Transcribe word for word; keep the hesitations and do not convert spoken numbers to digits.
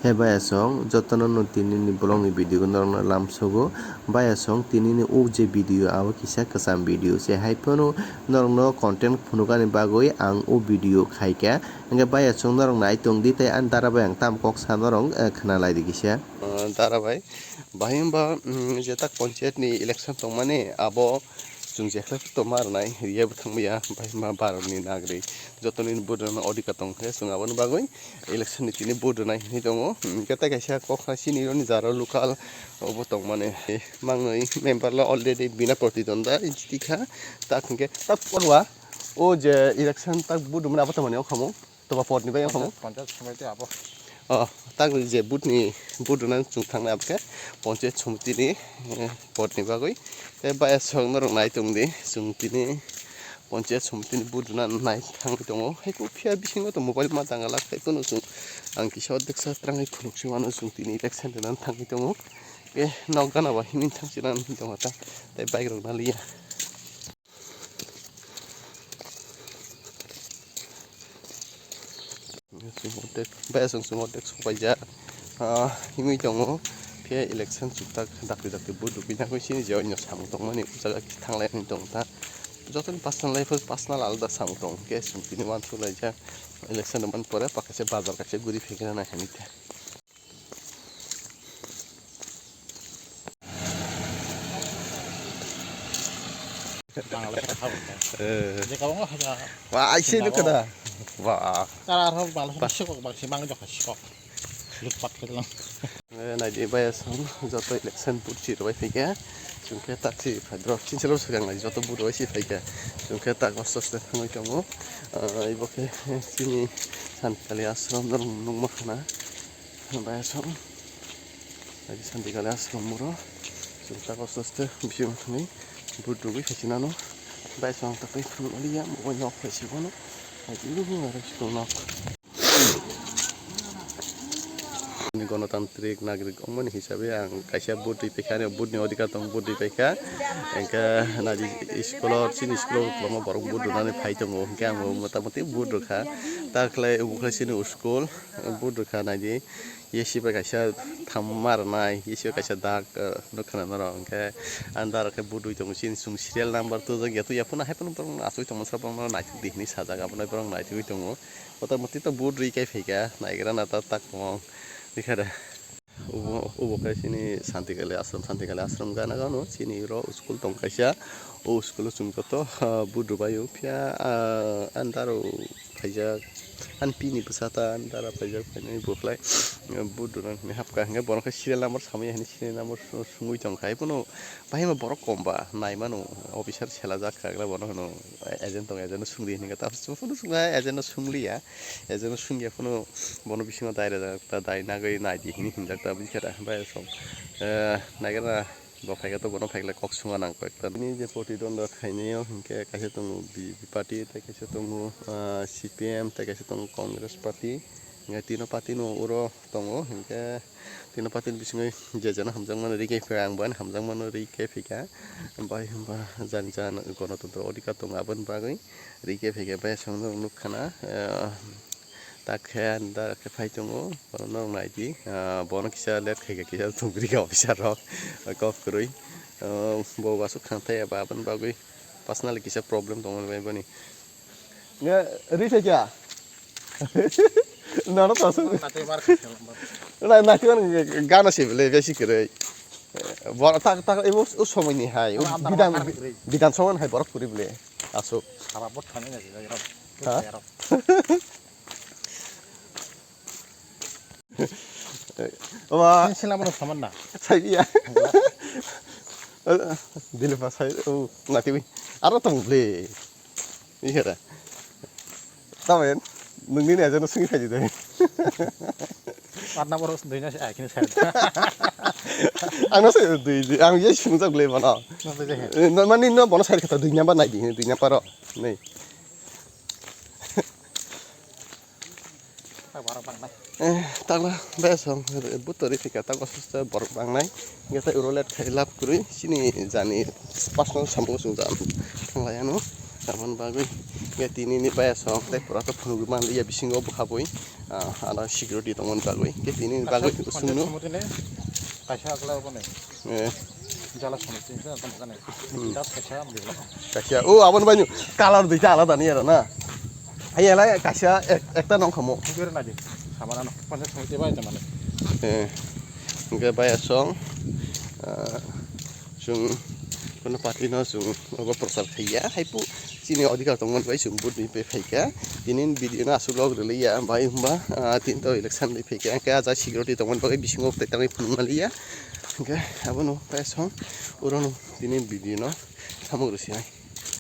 Hai bayasong, jotono no tini ni vlog ni video norokno lamsogo. Bayasong, tini ni o je video, abo kisa kwcham video se. Hai phano norokno content phunukani bagwi ang o video khaikha. Hwnkhe bayasong norok nai tongdi tei ani dara bai ang tamo kok sa norok, eh, khna lai di kisa. Ah, dara bai, bahai hwnba, mm, je tak ponchayat ni election tongmani abo chwng je khlai tongma rwnai, riya bo thangmaya, bahai hwnba Bharat ni nagri jotoni vote rwna odhikar tong khe chwng aboni bagwi election ni tini vote rwnai hinwi tongo. Hwnkhe tei kaisa kok hai chini roni jaro local obo tongmani, mangnwi member lo already bina protidondwa tikha, tak hwnkhe tak porwa o je election tak vote rwmani abo tongmani o khamung. Toba pod ni bai wngkha mo? Panchayat samiti abo. Oh, tak je vote ni, vote rwna chwng thangnai abo khe panchayat samiti ni, eh, pod ni bagwi. Tei bayasok norok nai tongdi, chwng tini panchayat samiti ni vote rwna nai thangwi tongo. Hai khe phiya bisingo to mobile ma tangala khai phano chwng ang kisa odeksa twrangwi khuluk si mano chwng tini election rwna thangwi tongo. Ke nok gana ba himwi thang si rwna thangwi tongo ta, tei bike rok naliya. Chwng tek, bayasong chwng tek sopaijak, ah, himwi tongo. Phiya election chuktak dakti dakti vote rwphi nangkhe chini je onyo samung tongmani o jaga khe thanglai hinwi tongkha. Jotoni personal life o personal alada samung tong khe chwng tini uansuk laijak. Election rwmani pore pakaisa bazar kaisa guri phaikhe nai hinwi khe. Bangladesh ha bo. Eh. Je kabang ha. Wa, ai se nukha da. Wa. Kara ro Bangladesh sikok bang si mang jokha sikok. Lutpat khe lang. Eh, naidi baya song joto election vote si rwbai phaikha. Chwng khe tak si phaidrop. Chinchalo swkang lai joto vote rwbai si phaikha. Chwng khe tak osto osto thangwi tongo. Ah, ibo khe chini Santikali ashram norok nukma khana. Bai aswk. Bai Santikali aswk moro. Chwng tak osto osto bisingo thangwi vote rwgwi phaisinano. Bai aswk ang tak phunukliya, mobile nok phaisingmano. Bai tini aro school nok. Gonotantrik nagrik wngmani hisabe ang kaisa vote rwi paikha, ani vote ni odhikar tongo, vote rwi paikha. Hwnkhe naidi school o, chini school o kwbangma borok vote rwnani phai tongo, hwnkhe ang bo mota moti vote rwkha. Takhlai obo khe chini school. Vote rwkha naidi, yesibai kaisa thamma rwnai, yesibai kaisa dak, eh, nukha na norok, hwnkhe ang dara khe vote rwi tongo, chini chwng serial number twijak ya, twiya phano hai phano borok achugwi tongma sabo, borokno naithok di hinwi sajak, abono borok naithogwi tongo. Mota moti to vote rwi kai phaikha, naigra na ta tak tong, rikha da. Obo, obo khe chini Santikali ashram, Santikali ashram gana gano chini oro school tong kaisa, o school o chwng joto, ah, vote rwbaio, phiya, ah, ang dara phaijak, ani pini bwsa ta ani dara phaijak, phainai bo khlai, eh, vote rwna hinwi hapkha, hwnkhe bono khe serial number samaya hinwi serial number sw-, swngwi tongkha, hai phano bahai ma borok kom ba, nai mano, officer selajak kha, bono hwno agent tongo, agent no swngdi hinwi khe, tabuk phano swngya, agent no swngliya, agent no swngya phano bono bisingo dai rwjak ta, dai nagwi naidi hinwi hinjak ta, buji khe da, bai song, eh, naigra. Bo phaikhe to bono phaikhe kok swnga nang koi ekta. Bini je protidondwa khainai o hinkhe kaisa tongo B J P party, tei kaisa tongo, ah, C P M, tei kaisa tongo Congress party. Hinkhe tino party no oro tongo, hinkhe tino party ni bisingo je jano hamjakmano rikhe phai ang bo ani hamjakmano rikhe phikha. Bai hwnba jani jani gonotontro odhikar tongo, aboni bagwi rikhe phikha. Bai songno nukkhana, ah, Tak khe ani dara khe phai tongo, bono norok nai di, ah, bono kisa let khai khe kisa tongri kha officer rok kok kwrwi, ah, bo aswk khang thai eba aboni bagwi personally kisa problem tongmani bai boni. Nge ri thai kya? Nono to aswk. Na, na, gana se bele besi kwrwi. Bor-, tak, tak, ebo, o somoi ni hai, o bidan, bidan somoi ni hai borok kwrwi bele. Aswk. Ha? Oba. Sila mano saman na. Sai dia. Dili pa sai, o, nati wi. Aro tong ble. Ihara. Tamen, nungni ne jano sungi khaji de. Patna boros dui na, ai, kini sai. Ang na sai dui, dui, ang ye sungjak ble mano. Na sai je. Eh, no, mani no bono sai kata dui number nai di, dui number ro. Nei. Eh, takla besong butori thika tak osuste borok bangnai. Gete uro let khai lab kwrwi chini jani personal samung sung jam thanglai ano. Tamon bagwi ge tini ni besong tei pura to phunugwi manliya bisingo bwkha bui. Ah, ano security tongmani bagwi. Ke tini bagwi usungno. Kaisa aklai bone. Eh. Jala sumut tin sa tamo kane. Hmm. Das kaisa amri. Kaisa. O, abon banyu. Color duita alada ni aro na. Ayala kaisa ek-, ekta nong khamo. Gere na di. Samana no. Pansa sumut bai tamane. Eh. Hingke bai asong. Ah, Chwng kono party no chwng obo prochar khaiya, haipo chini odhikar tongmani bai chwng vote ni pai phaikha. Tini video no aswk log rwliya, bai hwnba, ah, tini to election bai phaikha, hwnkhe ah jaga security tongmani bagwi bisingo tei tangwi phunukna liya. Hwnkhe abono pai song orono tini video no samung rwsinai.